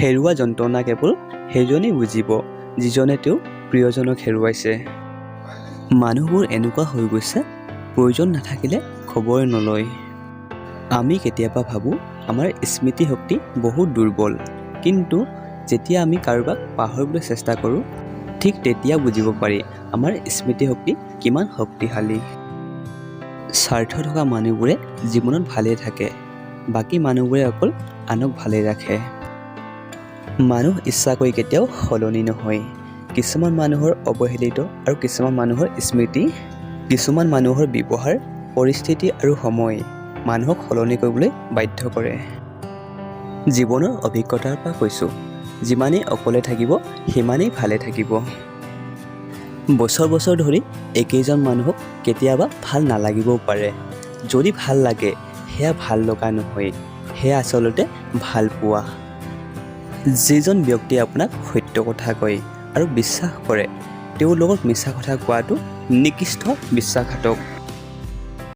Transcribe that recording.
হেৰুৱা যন্ত্ৰণা কেৱল সেইজনেই বুজিব, যিজনে তেওঁৰ প্ৰিয়জনক হেৰুৱাইছে। মানুহবোৰ এনেকুৱা হৈ গৈছে, প্ৰয়োজন নাথাকিলে খবৰে নলয়। আমি কেতিয়াবা ভাবোঁ আমাৰ স্মৃতিশক্তি বহুত দুৰ্বল, কিন্তু যেতিয়া আমি কাৰোবাক পাহৰিবলৈ চেষ্টা কৰোঁ, ঠিক তেতিয়া বুজিব পাৰি আমাৰ স্মৃতিশক্তি কিমান শক্তিশালী। স্বাৰ্থ থকা মানুহবোৰে জীৱনত ভালেই থাকে, বাকী মানুহবোৰে অকল আনক ভালেই ৰাখে। মানুহ ইচ্ছা কৰি কেতিয়াও সলনি নহয়। কিছুমান মানুহৰ অৱহেলিত আৰু কিছুমান মানুহৰ স্মৃতি, কিছুমান মানুহৰ ব্যৱহাৰ, পৰিস্থিতি আৰু সময় মানুহক সলনি কৰিবলৈ বাধ্য কৰে। জীৱনৰ অভিজ্ঞতাৰ পৰা কৈছোঁ, যিমানেই অকলে থাকিব সিমানেই ভালে থাকিব। বছৰ বছৰ ধৰি একেইজন মানুহক কেতিয়াবা ভাল নালাগিবও পাৰে। যদি ভাল লাগে, সেয়া ভাল লগা নহয়, সেয়া আচলতে ভাল পোৱা। যিজন ব্যক্তিয়ে আপোনাক সত্য কথা কয় আৰু বিশ্বাস কৰে, তেওঁৰ লগত মিছা কথা কোৱাটো নিকৃষ্ট বিশ্বাসঘাতক।